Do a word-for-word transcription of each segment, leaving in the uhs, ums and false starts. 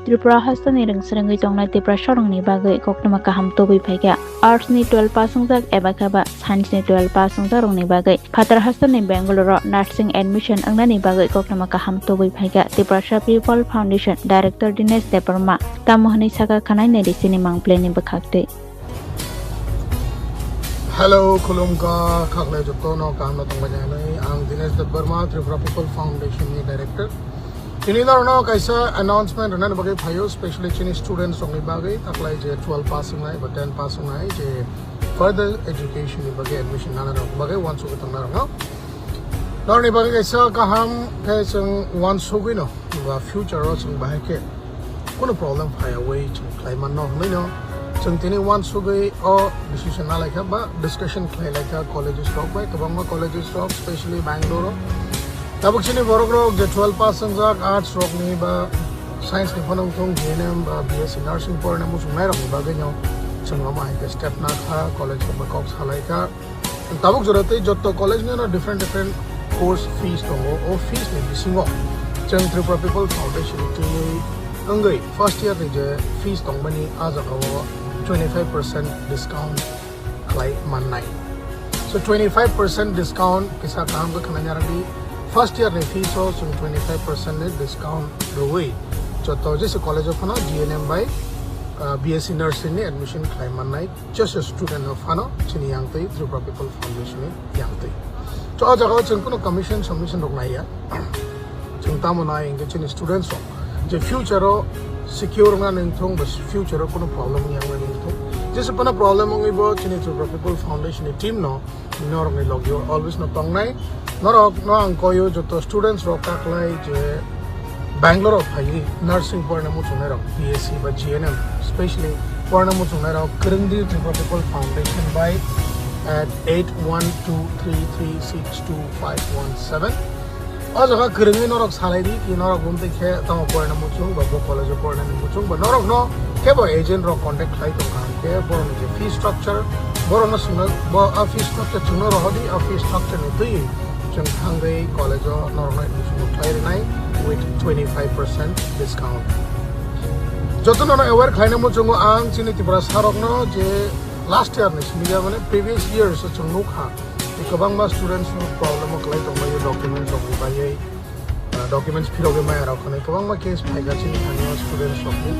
Tripura hasteni rwngsrwngwi tongnai Tiprasarokni bagwi koktwma kaham tubui phaikha. Arts ni twelve pass wngjak eba khe ba Science ni twelve pass wngjakrokni bagwi phatar hasteni Bangalore-o nursing admission wngnani bagwi koktwma kaham tubui phaikha Tiprasa People Foundation Director Dinesh Debbarma. Tamo hwnwi sakha khwnai nai di chini mangpili ni bwkhaktwi. Hello, khulumkha, khaklai jotono kaham no tongbai nai. Ang Dinesh Debbarma, Tripura People Foundation ni Director. Tini norokno kaisa announcement rwnani bagwi phaio, specially chini students rokni bagwi, taklai je twelve pass wngnai ba ten pass wngnai, je further education ni bagwi admission nana rok bagwi uansugwi tongnai rokno. Norokni bagwi kaisa kaham khe chwng uansugwino ba future o chwng bahai khe kunu problem phaiyawi chwng khlai manno hwnwino chwng tini uansugwi o decision nalaikha ba discussion khlailaikha colleges rok bai, kwbangma colleges rok, specially Bangalore o. Tabuk chini borok rok je twelve pass wngjak, arts rokni ba science ni phano wngthung, G N M ba B S C nursing porna muchungnai rokni bagwino chwng omo hai khe step nakha, college rok bai kok salaikha. Tabuk jora tei jotto college ni ano different different course fees tongo. O fees ni bisingo chwng Tripura People Foundation ni twiwi wngwi first year ni je fees tongmani, a jaga o twenty five percent discount khlai mannai. So twenty five percent discount kisa kaham khe khwnai narwdi. First year ni fees o chwng twenty five percent ni discount rwwi jotto jesa college o phano G N M bai, uh, B S C nursing ni admission khlai mannai. Just a student no phano chini yangtwi Tripura People Foundation ni yangtwi. To o jaga o chwng kuno commission submission rok naiya. Chwng tamo nai hwnkhe chini students rok je future o secure wngna nangthung ba future o kuno problem wngya wngna nangthung. Jesa phano problem wngwi bo chini Tripura People Foundation ni team no norokni logio always no tongnai. Norok no ang koyo joto students rok kaklai je Bangalore o phaiwi nursing porna muchungnai rok, B S C ba G N M, specially porna muchungnai rok, kwrwngdi Tripura People Foundation bai at eight one two three three six two five one seven. O jaga kwrwngwi norok salai di ki norok bumtwi khe tamo porna muchung ba bo college o porna ni muchung ba norok no kebo agent rok contact khlai tong kha hwnkhe borok ni je fee structure borok no swngna bo a fee structure chwngno rohor di, a fee structure ni twi chwng thangwi college o norokno admission bo khlai rwnai with twenty five percent discount. Jotono no aware khlaina muchungo ang chini Tiprasa rokno je last year ni simi ya mane previous years o chwng nukha kwbangma students no problem o kwlai tonglaio documents rok ni bagwi, ah, documents phirogwi maya rok hwnwi kwbangma case phaikha chini thani o students rok ni.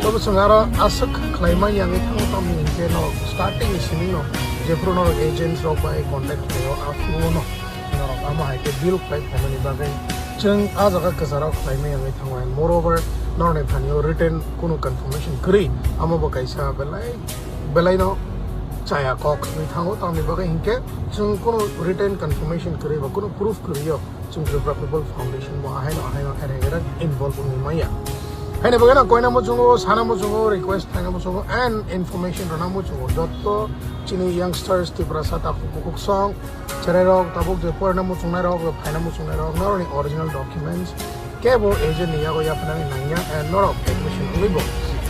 Tobo chwng aro aswk khlai manya wngwi thango tamni hinkhe no starting ni simi no jephuru norok agents rok bai contact khlaio aphuru no norok amo hai khe deal khlai phaimani bagwi chwng a jaga kwcharo khlaimani wngwi thango. And moreover, norokni thani o written kunu confirmation kwrwi, amo bo kaisa belai belaino chaya kok wngwi thango. Tamni bagwi hinkhe chwng kunu written confirmation kwrwi ba kunu proof kwrwi o chwng Tripura People Foundation bo ahaino ahaino ereng ereng involve wngwi manya. Haino bagwi no koina muchungo, sana muchungo, request khlaina muchungo and information rwna muchungo jotto chini youngsters Tiprasa takhuk bukhuk song, cherai rok, tabuk je porna muchungnai rok, phaina muchungnai rok, norokni original documents kebo agent ni yago yapharnani nangya, and norok admission wngwi bo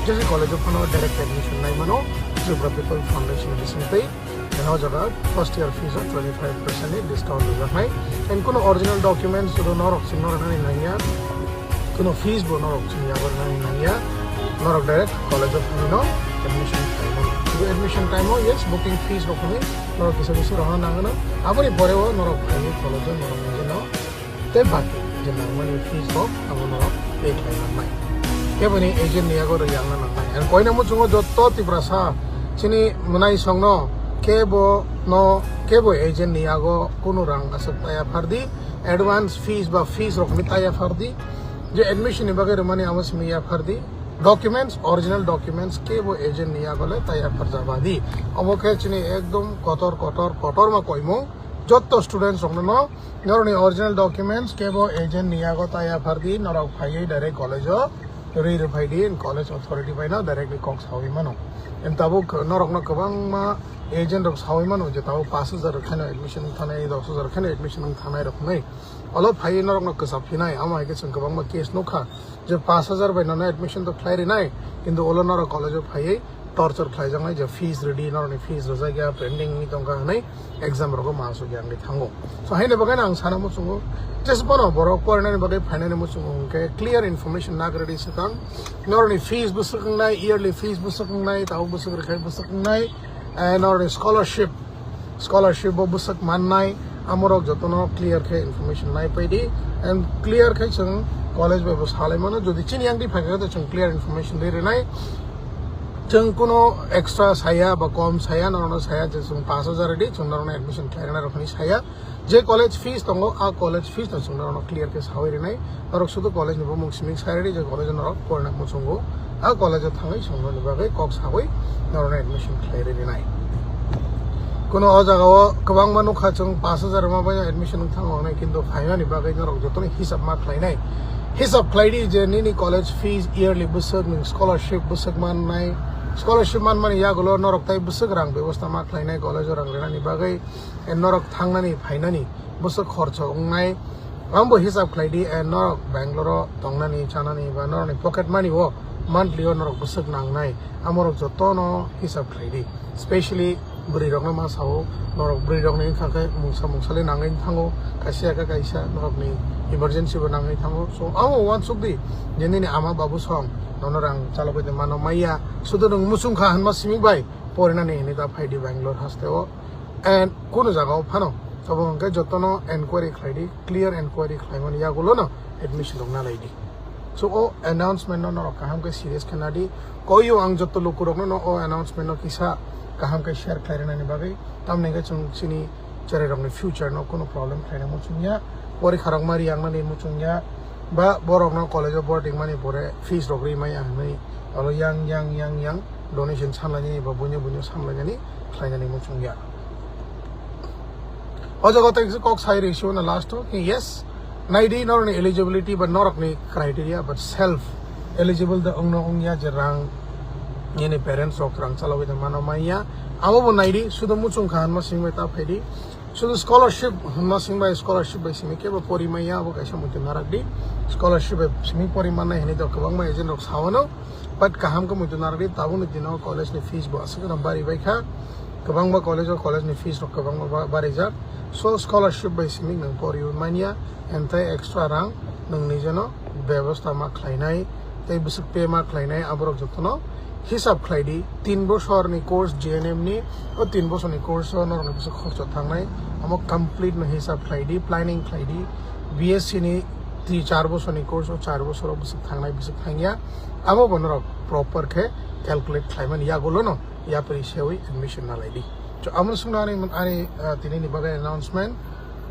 J C college o phano direct admission nai mano Tripura People Foundation ni bisingtwi. And o jaga first year fees o twenty five percent ni discount rijaknai. And kuno original documents do norok chwngno rwnani nangya. Kuno fees bo norok chini yago nani nangya, norok direct college o phano admission time o. Admission time o, yes, booking fees rok hwnwi norok kisa kisa rohorna nangano. Aboni pore o norok phaiwi college o norok nangino tei baki je nangmani fees rok abo norok pay khlai nangnai. Keboni agent ni yago rwngna nangnai. Ang koina muchungo jotto Tiprasa chini mwnai songno kebo no kebo agent ni yago kunu rang aswk taya phardi, advance fees ba fees rok ni taya phardi. Je admission ni bagwi rwmani amo simi yaphardi. Documents, original documents kebo agent ni yagole taya pharjabadi. Omo khe chini ekdom kotor kotor kotor ma koimung. Jotto students rokno no norokni original documents kebo agent ni yago taya phardi, norok phaiwi direct college o rwi rwphaidi, college authority bai no directly kok sawi mano. Em tabuk norokno kwbangma agent rok sawi mano je tabuk pash hajar kheno admission wng thanai, dos hajar kheno admission wng thanai rok hwnwi. Olo phaiwi norokno kwchap phinai, amo hai khe chwng kwbangma case nukha je pash hajar bai nono admission to khlai rinai, kintu olo norok college o phaiwi torture khlaijaknai je fees rwdi, norokni fees rwjakya, pending wngwi tongkha hwnwi exam rogo ma aswk yang di thango. So haino bagwi ang sana muchungo, jesphano borok porinani bagwi phainani muchungo hwnkhe clear information nagrwdi swkang. Norokni fees bwswk wngnai, yearly fees bwswk wngnai, tabuk bwswk rwkhai bwswk wngnai, eh, norokni scholarship, scholarship bo bwswk mannai, amorok jotono clear khe information nai paidi, and clear khe chwng college bai bo salai mano. Jodi chini yang di phaikha khe chwng clear information di rinai. Chwng kuno extra saya ba kom saya, norokno saya je chwng pash hajar di, chwng norokno admission khlairina rok hinwi saya. Je college fees tongo, a college fees no chwng norokno clear khe sawi rinai. Norok sudu college ni bumung siming sai ridi, je college norok porina muchungo, a college o thangwi chwng norokni bagwi kok sawi norokno admission khlai rinai. Kuno o jaga o kwbangma nukha chwng pash hajar ma bai admission wng thango hwnwi, kintu phaimani bagwi norok jotoni hisab ma khlainai. Hisab khlaidi je nini college fees yearly bwswk, nwng scholarship bwswk mannai, scholarship manmani yagulo norok tai bwswk rang bebosta ma khlainai college o rang rinani bagwi, and norok thangnani phainani bwswk khorcho wngnai, ambo hisab khlaidi, and norok Bangalore o tongnani chanani ba norokni pocket money o monthly o norok bwswk nangnai, amorok jotono hisab khlaidi. Specially bwrwi rokno ma sao, norok bwrwi rokni wngkha khe mungsa mungsa le nangwi thango, kaisa ya khe kaisa norokni emergency bo nangwi thango. So amo uansuk di je nini ama babu song nono rang chalogwi de mano maya, sudu nwng muchung kha hwnma simi bai porinani hinwi ta phaidi Bangalore haste o, and kuno jaga o phano, abo hwnkhe jotono enquiry khlaidi, clear enquiry khlaimani yagulono admission rok nalaidi. So o announcement no norok kaham khe serious khe nadi. Koyo ang joto lukurokno no o announcement no kisa kaham khe share khlai rwnani bagwi, tamni hwnkhe chwng chini cherai rokni future no kuno problem khlaina muchungya, porikha rok mari yangnani muchungya, ba borokno college o boarding mani pore fees rok ri maya hwnwi alo yang yang yang yang donation samlainani ba buino buino samlainani khlainani muchungya. O jaga o tei kisa kok sai rwi sio na last o, yes, naidi norokni eligibility ba norokni criteria, but self eligible da wngno wngya je rang nini parents rok rang chalogwi da mano manya, abo bo naidi, sudo muchung kha hwnma simi bai ta phaidi. Sudu scholarship hwnma simi bai, scholarship bai simi kebo pori manya, abo kaisa muitu narak di. Scholarship bai simi pori mannai hinwi do kwbangma agent rok sawano, but kaham khe muitu narak di, tabukni dino college ni fees bo aswk no bari bai kha. Kwbangma college o college ni fees rok kwbangma ba-, barijak. So scholarship bai simi nwng pori manya, and tei extra rang nwng nijeno bebosta ma khlainai, tei bwswk pay ma khlainai, aborok jotono hisab khlaidi. Tin bosorni course G N M ni, o tin bosorni course o norokni bwswk khorcho thangnai, amo complete no hisab khlaidi, planning khlaidi. B S C ni ti char bosorni course o char bosor o bwswk thangnai, bwswk thangya, amo bo norok proper khe calculate khlaimani yagulono yapri sewi admission nalaidi. So, amo swngna ani, ani, ah, tinini bagwi announcement.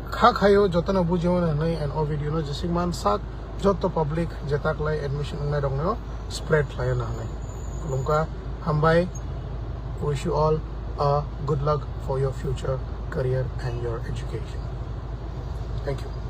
Kha khayo jotono bujio hwnwi and o video no jesik man sak joto public jetaklai admission wngnai rokno spread khlaio na hwnwi. Khulumkha, hambai, wish you all a good luck for your future career and your education. Thank you.